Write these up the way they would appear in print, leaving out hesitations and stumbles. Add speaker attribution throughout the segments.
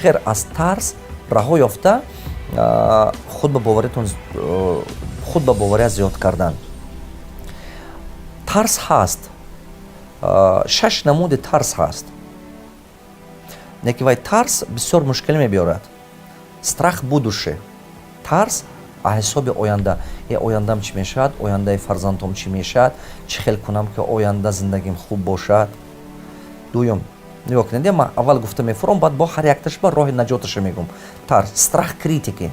Speaker 1: Хел аз тарс раҳо ёфта, худ ба боваритон, худ ба бовария зиёд кардан. Тарс ҳаст, шаш намуди тарс ҳаст, неки вай тарс бисёр мушкилӣ мебиёрад. Страх будущее, тарс аз ҳисоби оянда. Э, ояндам чӣ мешавад, ояндаи фарзандом чӣ мешавад, чӣ хел кунам, ки оянда зиндагим хуб бошад? Дуюм, нигоҳ кунед, ман аввал гуфта мефурам, баъд бо ҳар якташ ба роҳи наҷоташа мегӯм. Тарс, страх критики,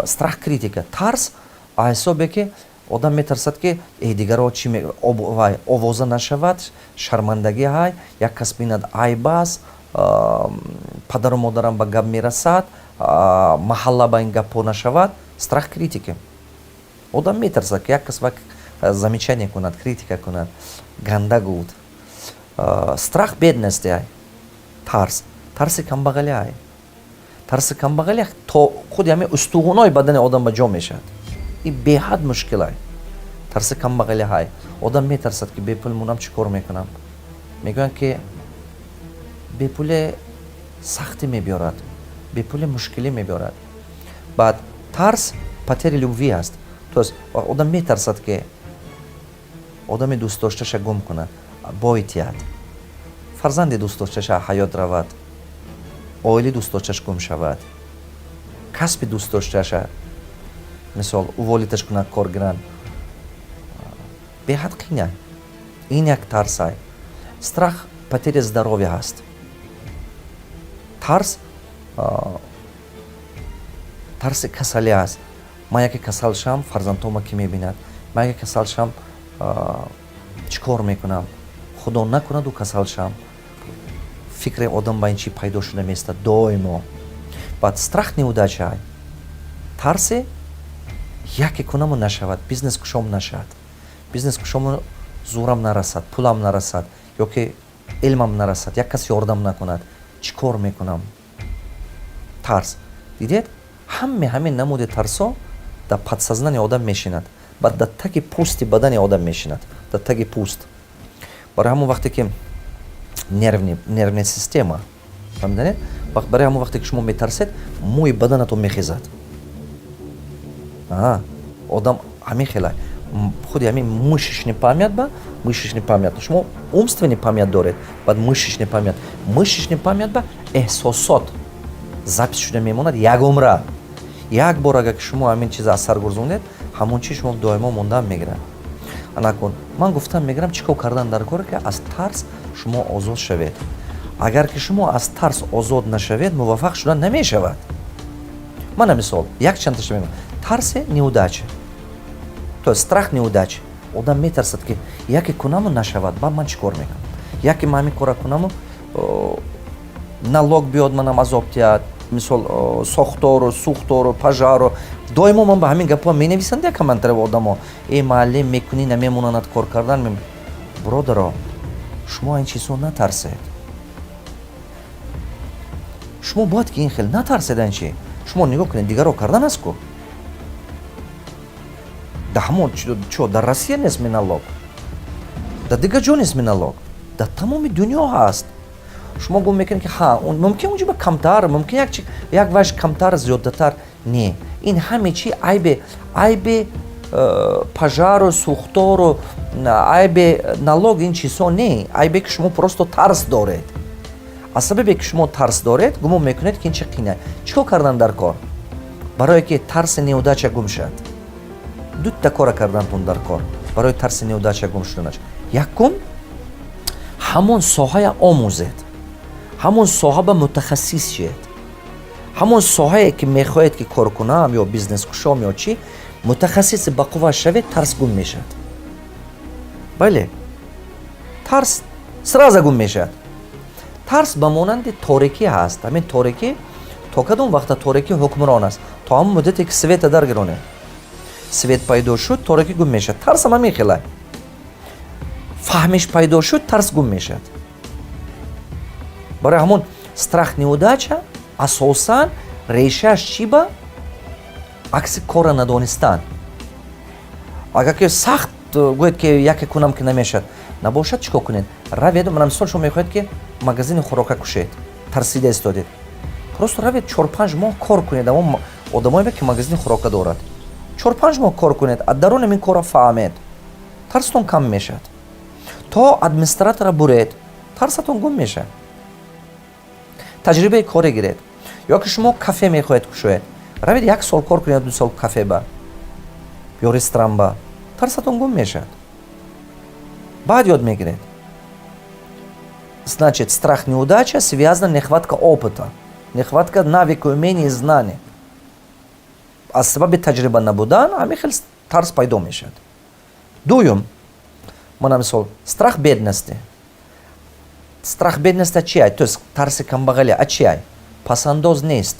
Speaker 1: страх критика, тарс аз ҳисобе, ки одам метарсад, ки э, дигаро чи вай овоза нашавад, шармандагӣ ҳай, як кас бинад, айб аст, падару модарам ба гап мерасад, маҳалла ба ин гапҳо нашавад. Страх критики: одам метарсад, ки як кас ва замечание кунад, критика кунад, ганда гуфт. Страх бедности ай, тарс, тарси камбағалӣ ай. Тарси камбағалӣ то худи ҳамин устухонои бадани одам ба ҷо мешавад. И беҳад мушкил ай. Тарси камбағалӣ ҳай. Одам метарсад, ки бепул мунам, чӣ кор мекунам? Мегӯянд, ки бепуле сахтӣ мебиёрад, бепуле мушкилӣ мебиёрад. Баъд тарс потери любви аст, то есть одам метарсад, ки одами дӯстдошташа гум кунад, бой тиҳад, фарзанди дӯстдошташа ҳаёт равад, оили дӯстдошташ гум шавад, касби дӯстдошташа, мисол, уволить аш кунад, кор гиранд. Беҳад қийна. Ин як тарсай. Страх потери здоровья ҳаст. Тарс, тарси касалӣ аст. Ман яке касал шавам, фарзандҳома кӣ мебинад? Ман яке касал шавам, чӣ кор мекунам? Худо накунаду касал шавам. Фикри одам ба ин чӣ пайдо шуда меистад доимо. Баъд страх неудача, тарсе яке кунаму нашавад, бизнес кушом нашавад, бизнес кушому зӯрам нарасад, пулам нарасад ё ки илмам нарасад, як кас ёрдам накунад, чӣ кор мекунам? Тарс, дидед, ҳаме ҳамин намуди тарсо дар подсознание одам мешинад, баъд дар таги пӯсти бадани одам мешинад, дар таги пӯст. Барои ҳамон вақте ки нервная система, фаҳмиданед, барои ҳамон вақте ки шумо метарсед, мӯи баданатон мехезад. Одам ҳамин хела худи ҳамин мышечный память, ба мышечный память шумо умственный память доред, баъд мышечный память, мышечный память ба эҳсосот запись шуда мемонад як умра. Як бор агар ки шумо ҳамин чиза аз сар гурзондед, ҳамон чиз шумо доимо мондан мегирад. Анакун ман гуфтам мегирам, чӣ кор кардан дар коре, ки аз тарс шумо озод шавед? Агар ки шумо аз тарс озод нашавед, муваффақ шудан намешавад. Мана мисол, якчандташа мегӯям. Тарси неудача, то есть страх неудачи. Одам метарсад, ки яке кунаму нашавад, баъд ман чӣ кор мекунам? Яке ман ҳамин кора кунаму, налог биёд, манам азоб диҳад, мисол, сохтору сӯхтору пожару. Доимо ман ба ҳамин гапҳо менависанд як комментарий одамо: «Э, муаллим, мекунӣ, намемонанад кор кардан». Бародаро, шумо ин чизҳо натарсед. Шумо бояд ки ин хел натарсед. Ин чи, шумо нигоҳ кунед, дигаро кардан аст ку. Да ҳамон чо дар Россия нест налог, дар дигар ҷо нест налог, дар тамоми дунё ҳаст. Шумо гум мекунед, ки ҳа, мумкин унҷо ба камтар, мумкин як як ваш камтар, зиёдатар. Не, ин ҳаме чи айбе, айбе пожару, сӯхтору, айбе налог, ин чизҳо не. Айбе ки шумо просто тарс доред. Аз сабабе ки шумо тарс доред, гумон мекунед, ки ин чи қина. Чӣ кор кардан дар кор, барое ки тарси неудача гум шавад? Дута кора кардантун дар кор барои тарси неудача гум шуданаш. Якум, ҳамон соҳая омӯзед, ҳамон соҳа ба мутахассис шед. Ҳамон соҳае ки мехоҳед, ки кор кунам ё бизнес кушом ё чӣ, мутахассиси бақувва шавед, тарс гум мешавад. Бале, тарс сразу гум мешавад. Тарс ба монанди торикӣ ҳаст. Ҳамин торикӣ то кадом вақта торикӣ ҳукмрон аст? То ҳамон муддате ки света даргиронед. Свет пайдо шуд, торикӣ гум мешавад. Тарсам ҳамин хела: фаҳмиш пайдо шуд, тарс гум мешавад. Барои ҳамон страх неудача асосан решааш чӣ? Ба акси кора надонистан. Агар ки сахт гӯед, ки яке кунам, ки намешавад, набошад, чӣ кор кунед? Равед, мана мисол, шумо мехоҳед, ки магазини хӯрока кушед. Тарсида истодед, просто равед, 4-5 моҳ кор кунед. Амо одамое, ки магазини хӯрока дорад, 4-5 моҳ кор кунед, аз даруни ин корро фаҳмед, тарстон кам мешавад. То администратора буред, тарсатон гум мешавад. Таҷрибаи коре гиред. Ё ки шумо кафе мехоҳед кушоед, равед, як сол кор кунед, 2 сол кафе ба ё ресторан ба, тарсатон гум мешавад. Баъд ёд мегиред. Значит, страх неудача связана нехватка опыта, нехватка навыка, умения и знания. Аз сабаби таҷриба набудан ҳамин хел тарс пайдо мешавад. Дуюм, мана мисол, страх бедности. Страх бедности чи ай? То есть тарси камбағалӣ а чи ай? Пасандоз нест.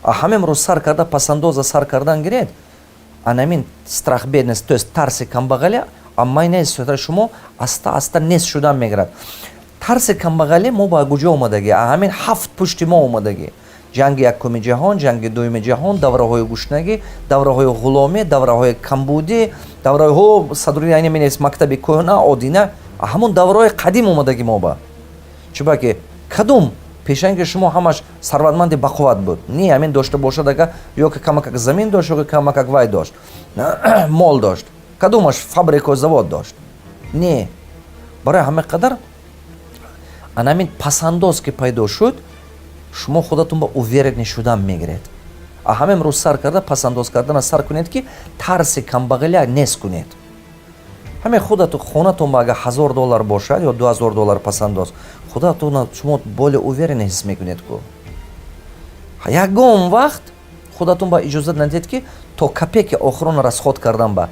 Speaker 1: А ҳамин рӯз сар карда пасандоза сар кардан гиред, анамин страх бедности, то есть тарси камбағалӣ, аммай нест, шумо аста аста нест шудан мегирад. Тарси камбағалӣ мо ба куҷо омадагӣ? Ҳамин ҳафт пушти мо омадагӣ: ҷанги якуми ҷаҳон, ҷанги дуюми ҷаҳон, давраҳои гушнагӣ, давраҳои ғуломӣ, давраҳои камбудӣ, давраҳо садруяни менес, мактаби кӯҳна, одина, ҳамон давраҳои қадим омадагӣ мо ба. Чунки кадом пешанги шумо ҳамаш сарватманди бақувват буд? Не, ҳамин дошта бошад, ага ё ки камакак замин дошт, ё ки камакак вай дошт, мол дошт. Кадомаш фабрику завод дошт? Не. Барои ҳама қадар анамин пасандоз ки пайдо шуд, шумо худатон ба уверенный шудан мегиред. А ҳамин рӯз сар карда пасандоз кардана сар кунед, ки тарси камбағалия нест кунед. Ҳамин худату хонатон ба агар 1000 доллар бошад ё 2000 доллар пасандоз, худатон шумо более уверенно ҳис мекунед ку. Ягон вақт худатон ба иҷозат надиҳед, ки то копейки охирона расход кардан ба.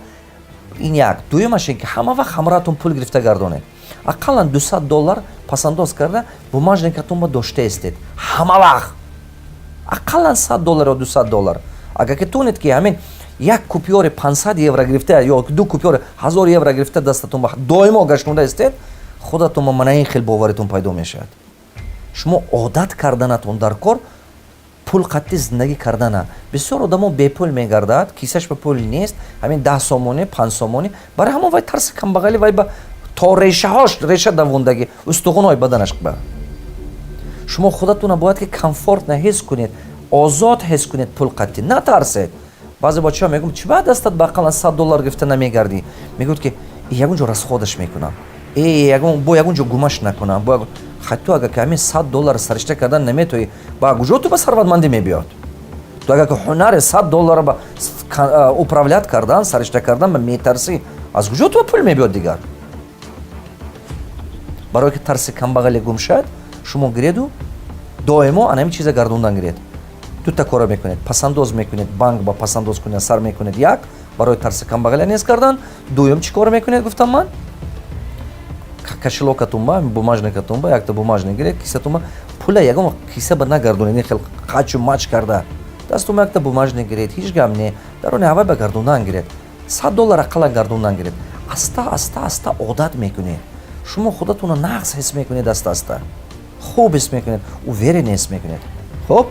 Speaker 1: Ин як. Дуюмаш ин ки ҳама вақт ҳамроҳатон пул гирифта гардонед. Ақаллан 200 доллар пасандоз карда бумажникатон ба дошта истед ҳама вақт, ақаллан 100 доллар ё 200 доллар. Агар ки тонед, ки ҳамин як купюри 500 евро гирифта ё ду купюри 1000 евро гирифта дастатон ба доимо гаштонда истед, худатон ба мана ин хел боваритон пайдо мешавад. Шумо одат карданатон дар кор пул қатъи зиндагӣ кардана. Бисёр одамо бепул мегардад, кисаш ба пул нест, ҳамин 10 сомонӣ, 5 сомонӣ. Барои ҳамон вай тарси камбағалӣ вай ба то решаҳош реша давондагӣ, устухонҳои баданаш ба. Шумо худатона бояд ки комфортно ҳис кунед, озод ҳис кунед, пул қатъӣ натарсед. Баъзе бачаҳо мегӯм: «Чӣ ба дастат ба ақаллан 100 доллар гирифта намегардӣ?» Мегӯяд, ки ягон ҷо расходаш мекунам, бо ягон ҷо гумаш накунам. Хай, ту агар ки ҳамин 100 доллар саришта кардан наметоӣ, ба куҷо ту ба сарватмандӣ мебиёд? Ту агар ки ҳунари 100 доллар ба управлять кардан, саришта кардан ба метарсӣ, аз куҷо ту ба пул мебиёд дигар? Барое ки тарси камбағале гум шавад, шумо гиреду доимо ана ҳамин чиза гардондан гиред. Дута кора мекунед: пасандоз мекунед, банк ба пасандоз кунед сар мекунед, як, барои тарси камбағале нест кардан. Дуюм, чӣ кор мекунед, гуфтам ман? Кошелёкатун ба, бумажникатун ба якта бумажник гиред, кисатун ба пула ягон киса ба нагардонед, ин хел қачу мач карда. Дастун якта бумажник гиред, ҳеҷ гап не, дарони ҳавай ба гардондан гиред, 100 доллар ақаллан гардондан гиред. Аста аста аста одат мекунед, шумо худатонро нағз ҳис мекунед, аста аста хуб ҳис мекунед, уверен ҳис мекунед. Хуб.